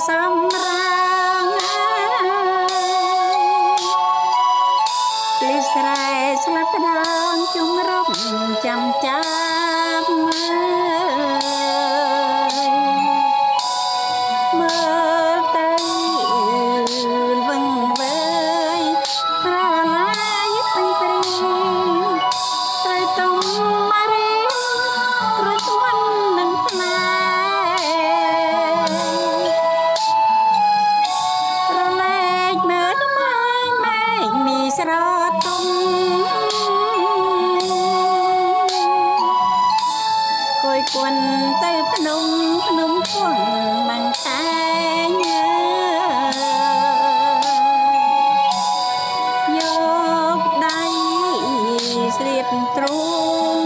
សំរាង លិស្រែស្លាប់ដងជំរំចាំចាំ មើលទៅវឹងវើយប្រឡាយពេញព្រី ស្រីទុំម៉ារីត្រួយធ្ងន់នឹងផ្នែ រលែកមើលម៉ែមេឃមីស្រទុំ គួយគួនទៅភ្នំភ្នំគង់បាំងតែង យកដៃស្លៀកទ្រូង